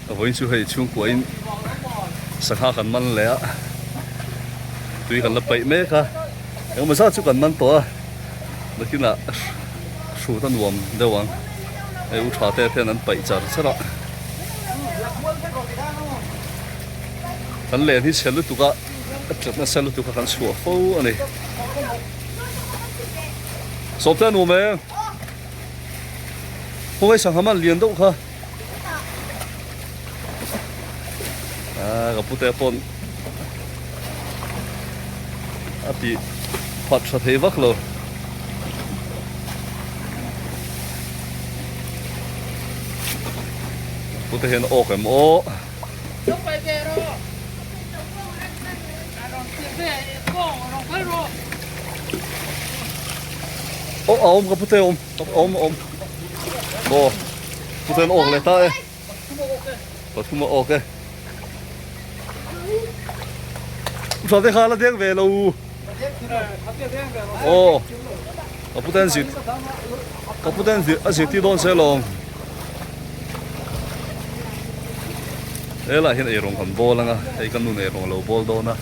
Vawiin chu hei chhungkuain sangha kan man leh a, tui kan la paih mek a, engemaw zat chu kan man tawh a, nakinah hrut a nuam deuh ang, hei u tha te hian an paih char char a, kan len hi chhe lutuk a, a ṭat nasa lutuk a kan chhuah fo a ni. Sawmte a nuam em? Khawngaih sangha man lian deuh kha. Ah, ka pute pawn a ti phat tha thei vak lo. Pute hian awk em aw. Aw a awm ka pute a awm a awm a awm. Aw pute an awk leh ta e. Pathum a awk e. Tha te kha la deng ve lo. Aw ka pute an zit ka pute an a zirtir dawn se lawm. Helaiah hian eirawng kan bawl ang a, hei ka nun eirawng a lo bawl dawn a,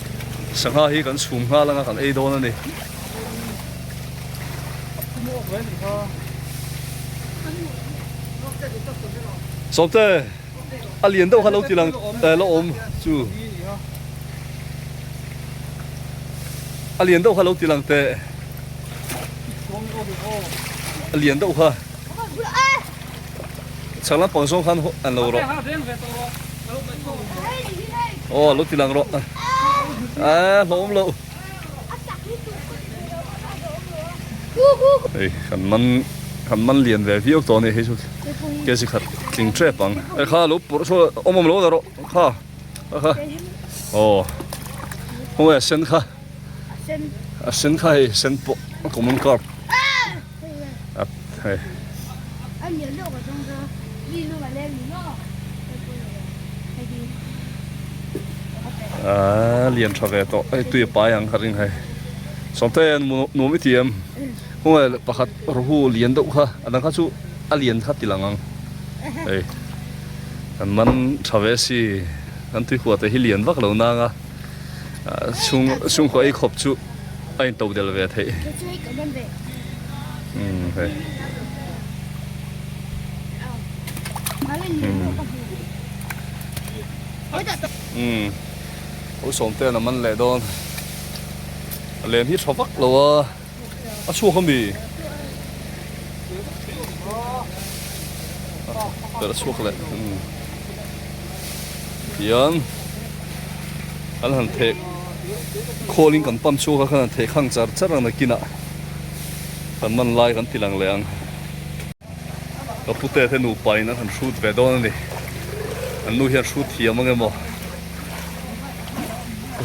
sangha hi kan chhum nghal ang a kan ei dawn a ni. Sawmte a lian deuh kha lo ti lang eh la awm chu a lian deuh kha lo ti lang teh a lian deuh kha. Chhak lampang zawng khan an lo rawh. Aw lo ti lang rawh. A hlawm lo. Hei kan man kan man lian ve viau tawh a ni hei chu kg khat tling tep ang. E kha lo pawrh saw awm awm lo la rawh kha kha aw khawnge a sen kha a sen kha hei sen pawh a common carp. Hei. Ah, lian tha ve tawh. Hei tui a pai ang ka ring hei. Sawmte nuam i ti em? Khawnge pakhat ruhu lian deuh kha, a dang kha chu a lian kha ti lang ang. Hei. Kan man tha ve si. Kan tui huah te hi lian vak lo nang a. Chhung chhungkaw ei khawp chu a in to del ve theih. Umm hei. Umm ho sawm ten a man leh dawn. A lem hi tha vak lo a. A chhuak ami? Perh chhuak leh umm hian an han theh khawlin kan pump chhuak a khan han theh khang char char ang nakinah kan man lai kan ti lang leh ang. Ka pute te nupa in an han hrut ve dawn a ni. An nu hian hrut thiam ang emaw.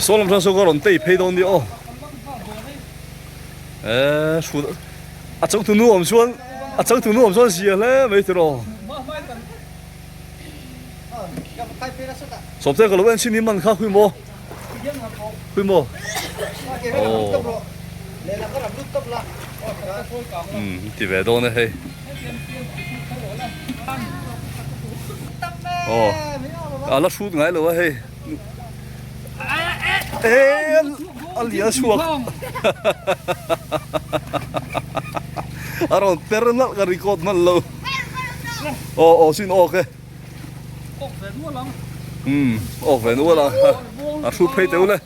Saw lam hran saw ka rawn tei phei dawn nia aw. Eee hrut a changtu nu awm chuan a changtu nu awm chuan zia hle mai tiraw. Sawmte ka lo en chin hi man kha hui maw hui maw aw umm ti ve dawn e hei aw a la hrut ngai lo a hei eee a lian chhuak a rawn per nalh ka record hman lo. Aw aw sin awk e. Awk ve nual ang. Umm awk ve nual ang. A hrut phei teuh le.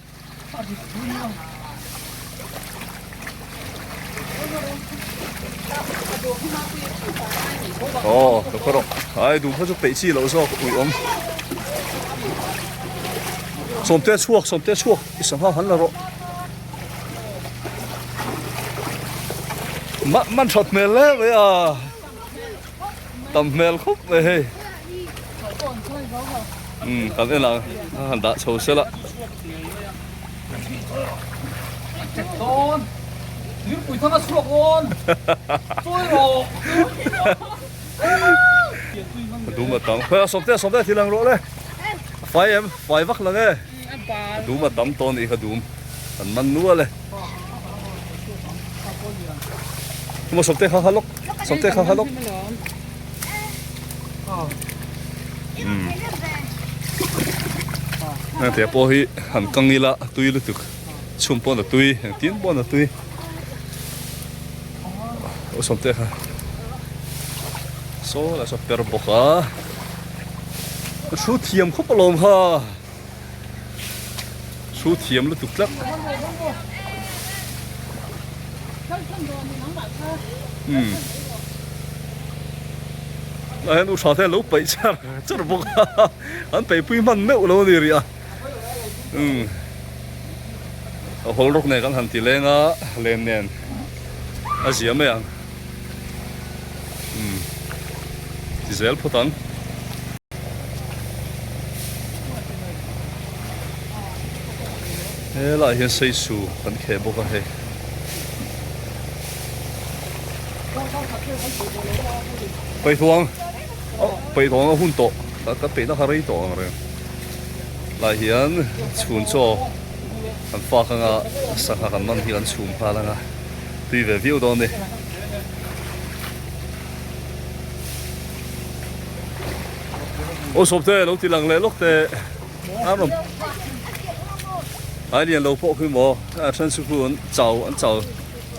Aw ka khaw rawh. Ai duh kha chu peih chi loh zawk ui awm. Sawmte chhuak sawmte chhuak i sangha han la rawh. Man that hmel hle mai a tam hmel khawp mai hei umm kan en ang a han dah chho sela dum a tam sawmte sawmte thil ang rawh le a fai em fai vak lang e dum a tam tawh a nih kha dum. Kan man nual e. Kuma sawmte kha kha lawk. Sawmte kha kha lawk. Hengte pawh hi han kang ila a tui lutuk chhum pawn a tui engtin pawn a tui aw sawmte kha saw lah saw per bawk a ka thu thiam khawp alawm kha thu thiam lutuk tlat umm ah hian u tha te an lo paih char char bawk a an peipui hman meuh lo a ni rih a umm a hawl rawk nen kan han ti leng a len nen a zia mai ang umm ti zel phawt ang. Helaiah hian seisu kan kheh bawk a hei. Paihtuang oh paihtuang a hun tawh ka peihna kha rei tawh ang reng lai hian chhun chaw kan fak anga sangha kan man hi kan chhum nghal anga tui ve viau dawn a ni. Aw sawmte lo ti lang leh lawk teh a rawn ai lian lo pawh khi maw a then chu khu an chau an chau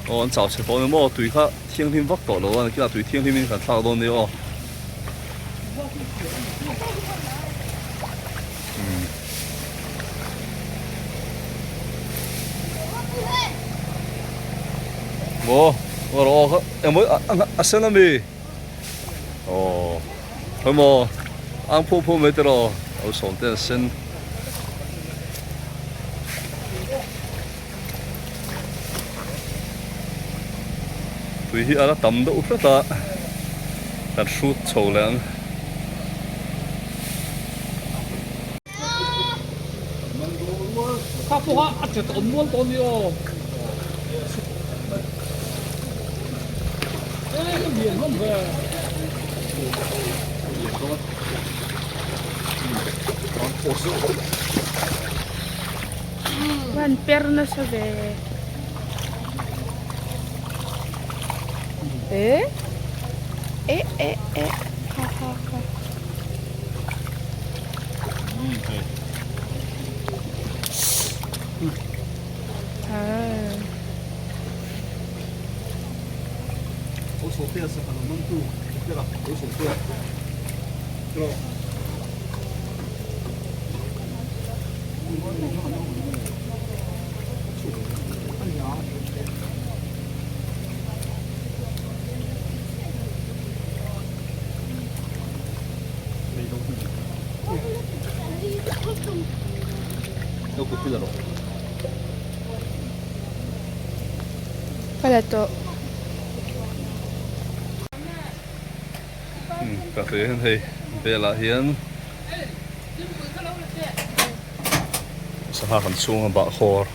aw an chau chhe tawh a ni maw tui kha thianghlim vak tawh lo a nakinah tui thianghlim in kan thlak dawn nia aw. Maw rawh aw kha engmaw a sen ami aw khawimaw ang phuh phuh mai tiraw lo sawm te a sen. Tui hi a la tam deuh hret a kan hrut chho leh ang. Kha pawha a che tawh mual tawh a ni aw. E ka lian hlawm ve. Van per nasa ve. E e e e kha kha kha. Ka la tawh. Ka hle hian hei velah hian sangha kan chhunga bahkhawr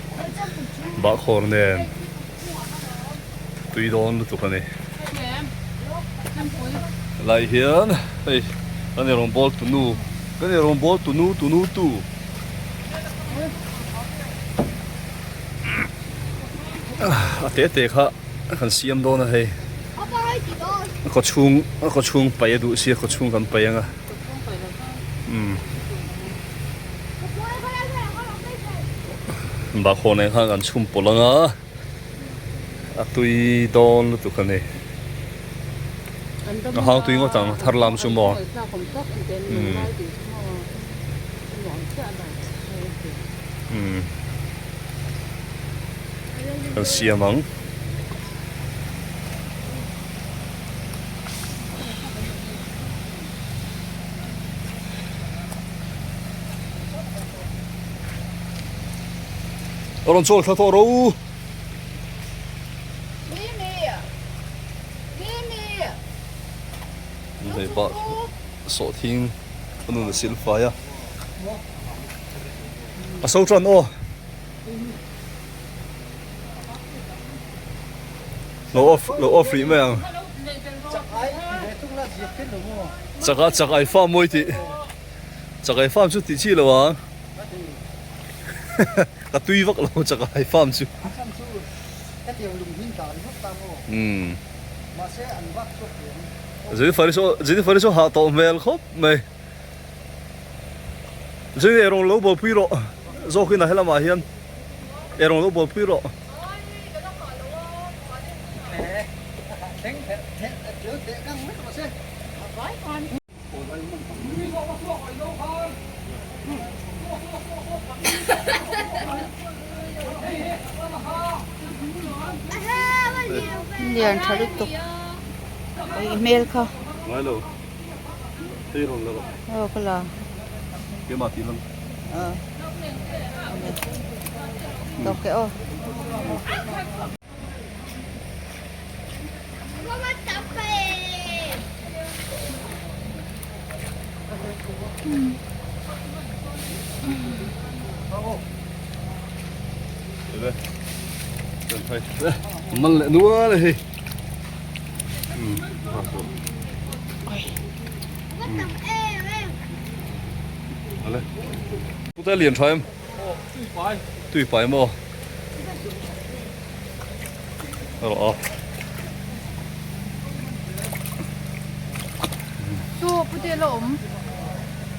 bahkhawr nen tui dawn lutuk a ni helai hian hei kan ei rawng bawl tunu kan ei rawng bawl tunu tunu tu a te te kha kan siam dawn a hei a kaw chhung a kaw chhung paih a duh sia kaw chhung kan paih ang a umm bahkhawh nen khan kan chhum pawlh ang a a tui dawn lutuk a ni a hang tui ngawt ang thar lam chu maw umm umm kan siam ang. A rawn chawl thla tawh ro. Hei pah sawhthing a nun a sil fai a. A so tan aw. Lo off lo off rih mai ang. Chak a chak ai farm mawi tih. Chak ai farm chu tih chi lo ang. Ka tui vak lo chak ai farm chu. Umm. Jennifer hi chu Jennifer hi chu hah tawh hmel khawp mai. Zing eirawng lo buaipui rawh zawkin a helamah hian eirawng lo buaipui rawh. Lian tha lutuk i hmel kha. Ngai lo. Hei rawn la rawh. Aw ka la. Keimah tih lam. Aw. Tawk e aw. Man leh nual a hei. Pute lian tha em? Tui pai maw? Rawh a. Chu pute la awm.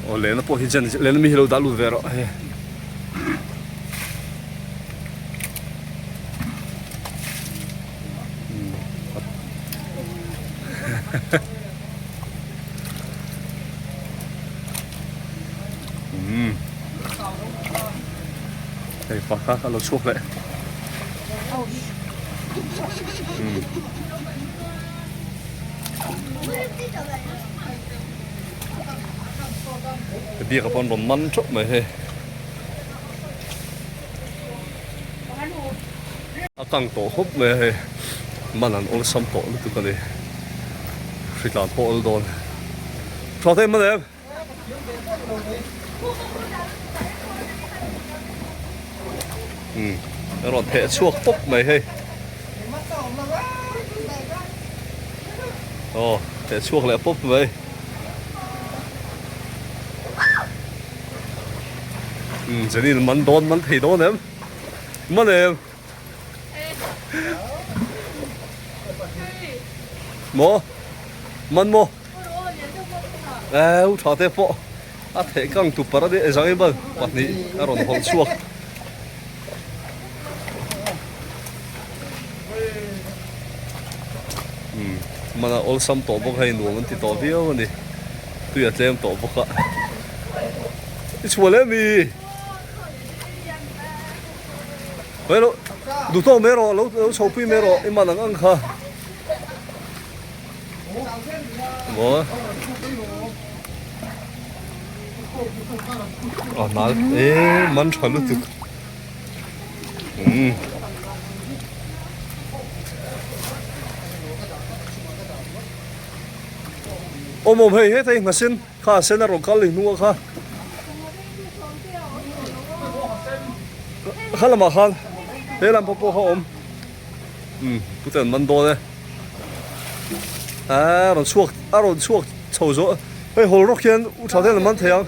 Aw lehna pawh hi chen lehna mi hi lo dah lut ve rawh hei. Hei pa kha a lo chhuak leh. Biak a pawn rawn man theuh mai hei. A kang tawh khawp mai a hei man an awlsam tawh lutuk a ni hritlan pawh awl dawn tha thei man em umm a rawn theh chhuak pawp mai hei aw theh chhuak leh pawp mai. Umm Jenny man dawn man thei dawn em. Man em? Maw? Man maw? Êu tha te pawh a theh kang tu par a nia zang in ban pahnih a rawn hawlh chhuak. Umm man a awlsam tawh bawk hei nuam an ti tawh viau a ni tui a tlem tawh bawk a i chhuah leh mi. Mai lo duh tawk mai rawh lo lo chho pui mai rawh i man ang ang kha maw a nal e man tha lutuk umm awm awm hei hetah hi nghasen Kha sen a rawn kal i hnung a kha. Kha lamah khan he lam pawh pawh kha awm. Umm pute an man dawn e. Aa rawn chhuak a rawn chhuak chho zawh hei hawl rawk hian u tha ten an man thei ang.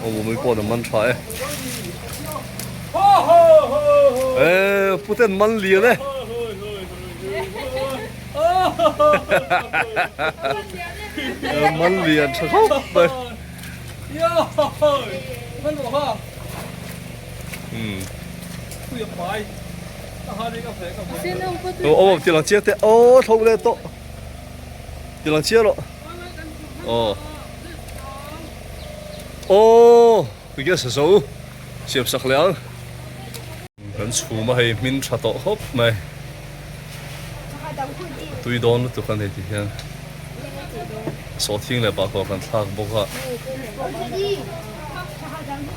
Aw mummy pawh an man tha e. Eee pute an man lian e. Man lian tha khawp mai. Aw aw tilang chiang teh aw thlo leh tawh tilang chiang rawh aw aw tige sa zo siam sak leh ang kan chhum a hei hmin tha tawh khawp mai tui dawn lutuk a ni ti hian sawhthing leh bakawr kan thlak bawk a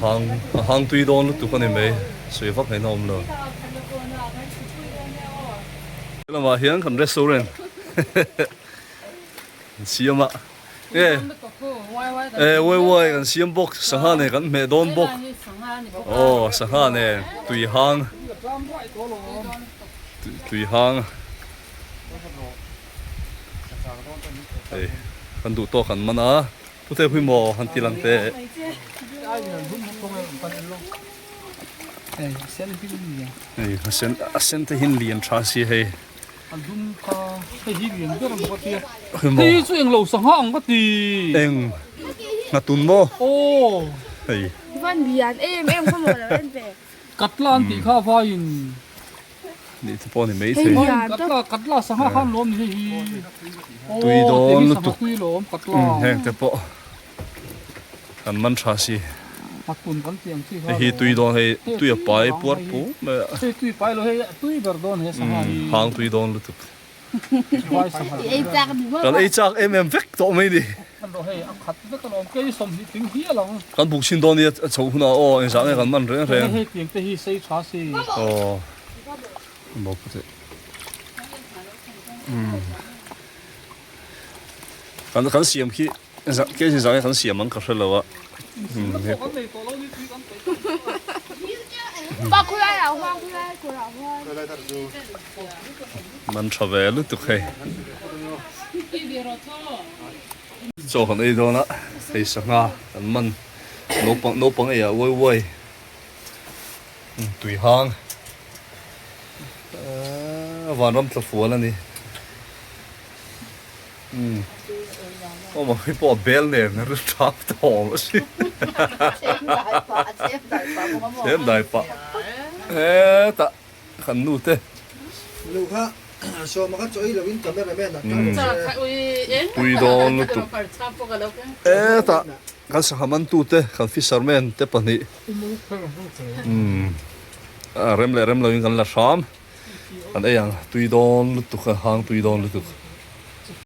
hang a hang tui dawn lutuk a ni mai sawi vak ngaihna awm lo lamah hian kan restaurant an siam a e e wai wai kan siam bawk sangha nen kan hmeh dawn bawk aw sangha nen tui hang tui hang hei kan duh tawk an man a pute hui maw han ti lang teh. Hei a sen a sen te hian lian tha si hei. A dum kha hei hi lian ber ang ka tia. Hei hi chu englo sangha ang ka ti. Eng nghatun maw? Aw. Hei. Van lian em em khaw maw lo en ve. Katla an tih kha vaiin. Nih te pawh ni mai thei. Katla katla sangha khan lawm ni hei hi. Tui dawn lutuk. Tui lawm katla. Heng te pawh kan man tha si. Nghatun kan tih ang chi kha. Hei hi tui dawn hei tui a pai puar pum mai a. Hei tui pai lo hei tui ber dawn he sangha hi. Hang tui dawn lutuk. Vai sangha. Ei chak ni maw? Kan ei chak em em vek tawh mai ni. Kan rawh hei a khat vek alawm kei 20 tling hial ang. Kan buk chhin dawn nia a chho hunah aw engzah nge kan man reng reng. Hei tiang te hi sei tha si. Aw. Bawk te. Kan kan siam khi kei zin zah kan siam ang ka hre lo a. Man tha ve lutuk hei. Chaw kan ei dawn a hei sangha kan man naupang naupang ei ah uai uai tui hang vanram tla fual a ni. Aw mah hi pawh a bel nen a ri tap tawm a si. Chem dai pah. Hetah kan nu te. Nu kha sawma kha chaw ei lo in camera man ah kal se. Tui dawn lutuk. Hetah kan sangha man tu te kan fisherman te pahnih. Rem leh rem lo in kan la hram. Kan ei ang tui dawn lutuk a hang tui dawn lutuk.